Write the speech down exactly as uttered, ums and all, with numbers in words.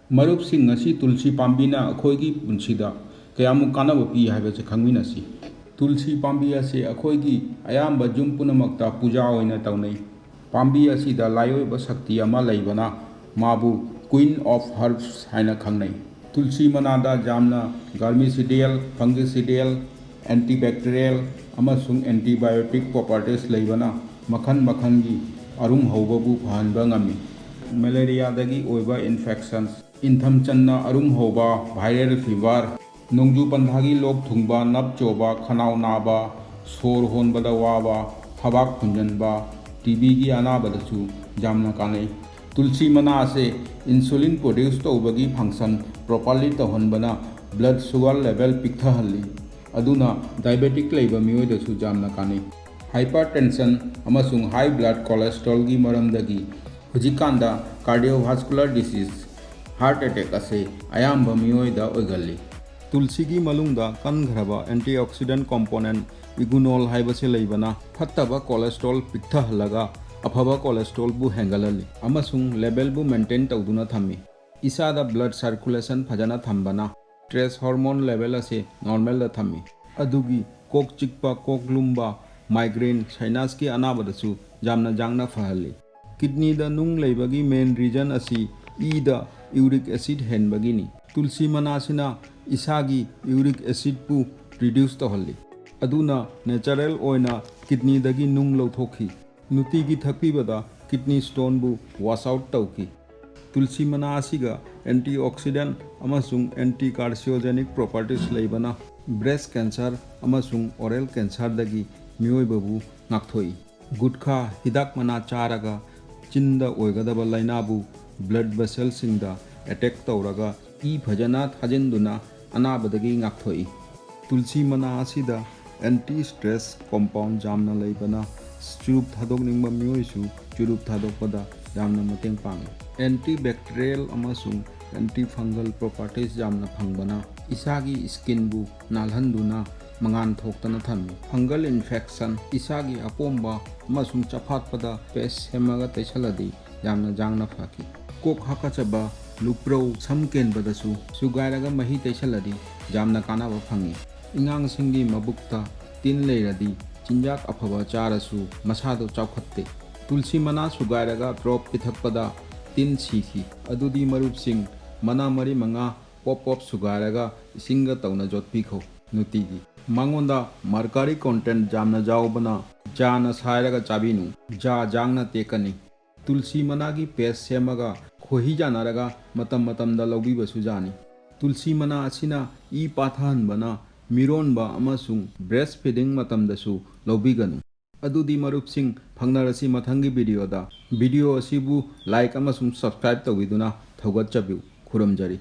ꯃꯔꯨꯞꯁꯤꯡ, ꯉꯁꯤ ꯇꯨꯜꯁꯤ ꯄꯥꯝꯕꯤꯅ ꯑꯩꯈꯣꯏꯒꯤ ꯄꯨꯟꯁꯤꯗ ꯀꯌꯥꯃꯨꯛ ꯀꯥꯟꯅꯕ ꯄꯤ ꯍꯥꯏꯕꯁꯤ ꯈꯪꯃꯤꯟꯅꯁꯤ꯫ ꯇꯨꯜꯁꯤ ꯄꯥꯝꯕꯤ ꯑꯁꯤ ꯑꯩꯈꯣꯏꯒꯤ ꯑꯌꯥꯝꯕ ꯌꯨꯝ ꯄꯨꯝꯅꯃꯛꯇ ꯄꯨꯖꯥ ꯑꯣꯏꯅ ꯇꯧꯅꯩ꯫ ꯄꯥꯝꯕꯤ ꯑꯁꯤꯗ ꯂꯥꯏꯑꯣꯏꯕ ꯁꯛꯇꯤ ꯑꯃ ꯂꯩꯕꯅ ꯃꯥꯕꯨ Queen of Herbs ꯍꯥꯏꯅ ꯈꯪꯅꯩ꯫ ꯇꯨꯜꯁꯤ ꯃꯅꯥꯗ ꯌꯥꯝꯅ germicidal, fungicidal, antibacterial ꯑꯃꯁꯨꯡ antibiotic properties ꯂꯩꯕꯅ ꯃꯈꯜ ꯃꯈꯜꯒꯤ ꯑꯔꯨꯝ ꯍꯧꯕꯕꯨ ꯐꯍꯟꯕ ꯉꯝꯃꯤ꯫ ꯃꯦꯂꯦꯔꯤꯌꯥꯗꯒꯤ ꯑꯣꯏꯕ infections, ꯏꯪꯊꯝ ꯆꯟꯅ ꯑꯔꯨꯝ ꯍꯧꯕ viral fever, ꯅꯣꯡꯖꯨ ꯄꯟꯊꯥꯒꯤ ꯂꯣꯛ ꯊꯨꯡꯕ, ꯅꯞ ꯆꯣꯕ, ꯈꯅꯥꯎ ꯅꯥꯕ, ꯁꯣꯔ ꯍꯣꯟꯕꯗ ꯋꯥꯕ, ꯊꯕꯥꯛ ꯐꯨꯟꯖꯟꯕ, ꯇꯤꯕꯤꯒꯤ ꯑꯅꯥꯕꯗꯁꯨ ꯌꯥꯝꯅ ꯀꯥꯟꯅꯩ꯫ ꯇꯨꯜꯁꯤ ꯃꯅꯥ ꯑꯁꯤ insulin produce ꯇꯧꯕꯒꯤ function properly ꯇꯧꯍꯟꯕꯅ blood sugar level ꯄꯤꯛꯊꯍꯜꯂꯤ, ꯑꯗꯨꯅ diabetic ꯂꯩꯕ ꯃꯤꯑꯣꯏꯗꯁꯨ ꯌꯥꯝꯅ ꯀꯥꯟꯅꯩ꯫ Hypertension ꯑꯃꯁꯨꯡ high blood cholesterolꯒꯤ ꯃꯔꯝꯗꯒꯤ ꯍꯧꯖꯤꯛꯀꯥꯟꯗ cardiovascular disease, heart attack ꯑꯁꯤ ꯑꯌꯥꯝꯕ ꯃꯤꯑꯣꯏꯗ ꯑꯣꯏꯒꯜꯂꯤ꯫ ꯇꯨꯜꯁꯤꯒꯤ ꯃꯅꯨꯡꯗ ꯀꯟꯈ꯭ꯔꯕ antioxidant component inguinal ꯍꯥꯏꯕꯁꯤ ꯂꯩꯕꯅ ꯐꯠꯇꯕ cholesterol ꯄꯤꯛꯊꯍꯜꯂꯒ ꯑꯐꯕ cholesterolꯕꯨ ꯍꯦꯟꯒꯠꯍꯜꯂꯤ ꯑꯃꯁꯨꯡ levelꯕꯨ maintain ꯇꯧꯗꯨꯅ ꯊꯝꯃꯤ꯫ ꯏꯁꯥꯗ blood circulation ꯐꯖꯅ ꯊꯝꯕꯅ stress hormone level ꯑꯁꯤ normalꯗ ꯊꯝꯃꯤ꯫ ꯑꯗꯨꯒꯤ ꯀꯣꯛ ꯆꯤꯛꯄ, ꯀꯣꯛ ꯂꯨꯝꯕ, migraine, sinusꯀꯤ ꯑꯅꯥꯕꯗꯁꯨ ꯌꯥꯝꯅ ꯌꯥꯡꯅ ꯐꯍꯜꯂꯤ꯫ Kidneyꯗ ꯅꯨꯡ ꯂꯩꯕꯒꯤ main reason ꯑꯁꯤ ꯏꯗ uric acid ꯍꯦꯟꯕꯒꯤꯅꯤ꯫ ꯇꯨꯜꯁꯤ ꯃꯅꯥꯁꯤꯅ ꯏꯁꯥꯒꯤ uric acidꯄꯨ reduce ꯇꯧꯍꯜꯂꯤ, ꯑꯗꯨꯅ natural ꯑꯣꯏꯅ kidneyꯗꯒꯤ ꯅꯨꯡ ꯂꯧꯊꯣꯛꯈꯤ꯫ ꯅꯨꯡꯇꯤꯒꯤ ꯊꯛꯄꯤꯕꯗ kidney stoneꯕꯨ wash out ꯇꯧꯈꯤ꯫ ꯇꯨꯜꯁꯤ ꯃꯅꯥ ꯑꯁꯤꯒ antioxidant ꯑꯃꯁꯨꯡ anti-carcinogenic properties ꯂꯩꯕꯅ breast cancer ꯑꯃꯁꯨꯡ oral cancerꯗꯒꯤ ꯃꯤꯑꯣꯏꯕꯕꯨ ꯉꯥꯛꯊꯣꯛꯏ꯫ ꯒꯨꯠꯈꯥ ꯍꯤꯗꯥꯛ ꯃꯅꯥ ꯆꯥꯔꯒ ꯆꯤꯟꯗ ꯑꯣꯏꯒꯗꯕ ꯂꯥꯏꯅꯥꯕꯨ blood vesselꯁꯤꯡꯗ attack ꯇꯧꯔꯒ ꯏ ꯐꯖꯅ ꯊꯥꯖꯤꯟꯗꯨꯅ ꯑꯅꯥꯕꯗꯒꯤ ꯉꯥꯛꯊꯣꯛꯏ꯫ ꯇꯨꯜꯁꯤ ꯃꯅꯥ ꯑꯁꯤꯗ anti stress compound ꯌꯥꯝꯅ ꯂꯩꯕꯅ ꯆꯨꯔꯨꯞ ꯊꯥꯗꯣꯛꯅꯤꯡꯕ ꯃꯤꯑꯣꯏꯁꯨ ꯆꯨꯔꯨꯞ ꯊꯥꯗꯣꯛꯄꯗ ꯌꯥꯝꯅ ꯃꯇꯦꯡ ꯄꯥꯡꯏ꯫ Antibacterial ꯑꯃꯁꯨꯡ antifungal properties ꯌꯥꯝꯅ ꯐꯪꯕꯅ ꯏꯁꯥꯒꯤ skinꯕꯨ ꯅꯥꯜꯍꯟꯗꯨꯅ ꯃꯉꯥꯟ ꯊꯣꯛꯇꯅ ꯊꯝꯃꯤ꯫ Fungal infection, ꯏꯁꯥꯒꯤ ꯑꯄꯣꯝꯕ ꯑꯃꯁꯨꯡ ꯆꯐꯥꯠꯄꯗ paste ꯁꯦꯝꯃꯒ ꯇꯩꯁꯜꯂꯗꯤ ꯌꯥꯝꯅ ꯌꯥꯡꯅ ꯐꯈꯤ꯫ ꯀꯣꯛ ꯍꯥꯀꯠꯆꯕ, ꯂꯨꯄ꯭ꯔꯧ, ꯁꯝ ꯀꯦꯟꯕꯗꯁꯨ ꯁꯨꯒꯥꯏꯔꯒ ꯃꯍꯤ ꯇꯩꯁꯜꯂꯗꯤ ꯌꯥꯝꯅ ꯀꯥꯟꯅꯕ ꯐꯪꯉꯤ꯫ ꯑꯉꯥꯡꯁꯤꯡꯒꯤ ꯃꯕꯨꯛꯇ ꯇꯤꯟ ꯂꯩꯔꯗꯤ ꯆꯤꯟꯖꯥꯛ ꯑꯐꯕ ꯆꯥꯔꯁꯨ ꯃꯁꯥꯗꯣ ꯆꯥꯎꯈꯠꯇꯦ꯫ ꯇꯨꯜꯁꯤ ꯃꯅꯥ ꯁꯨꯒꯥꯏꯔꯒ ꯗ꯭ꯔꯣꯞ ꯄꯤꯊꯛꯄꯗ ꯇꯤꯟ ꯁꯤꯈꯤ꯫ ꯑꯗꯨꯗꯤ ꯃꯔꯨꯞꯁꯤꯡ, ꯃꯅꯥ ꯃꯔꯤ ꯃꯉꯥ ꯄꯣꯞ ꯄꯣꯞ ꯁꯨꯒꯥꯏꯔꯒ ꯏꯁꯤꯡꯒ ꯇꯧꯅ ꯌꯣꯠꯄꯤꯈꯣ ꯅꯨꯡꯇꯤꯒꯤ꯫ ꯃꯉꯣꯟꯗ mercury content ꯌꯥꯝꯅ ꯌꯥꯎꯕꯅ ꯖꯥꯅ ꯁꯥꯏꯔꯒ ꯆꯥꯕꯤꯅꯨ꯫ ꯖꯥ ꯖꯥꯡꯅ ꯇꯦꯛꯀꯅꯤ꯫ ꯇꯨꯜꯁꯤ ꯃꯅꯥꯒꯤ paste ꯁꯦꯝꯃꯒ ꯈꯣꯏꯍꯤ ꯌꯥꯅꯔꯒ ꯃꯇꯝ ꯃꯇꯝꯗ ꯂꯧꯕꯤꯕꯁꯨ ꯌꯥꯅꯤ꯫ ꯇꯨꯜꯁꯤ ꯃꯅꯥ ꯑꯁꯤꯅ ꯏ ꯄꯥꯊꯍꯟꯕꯅ ꯃꯤꯔꯣꯟꯕ ꯑꯃꯁꯨꯡ breast feeding ꯃꯇꯝꯗꯁꯨ ꯂꯧꯕꯤꯒꯅꯨ꯫ ꯑꯗꯨꯗꯤ ꯃꯔꯨꯞꯁꯤꯡ, ꯐꯪꯅꯔꯁꯤ ꯃꯊꯪꯒꯤ video ꯗ꯫ Video ꯑꯁꯤꯕꯨ like ꯑꯃꯁꯨꯡ subscribe ꯇꯧꯕꯤꯗꯨꯅ ꯊꯧꯒꯠꯆꯕꯤꯌꯨ꯫ ꯈꯨꯔꯨꯝꯖꯔꯤ꯫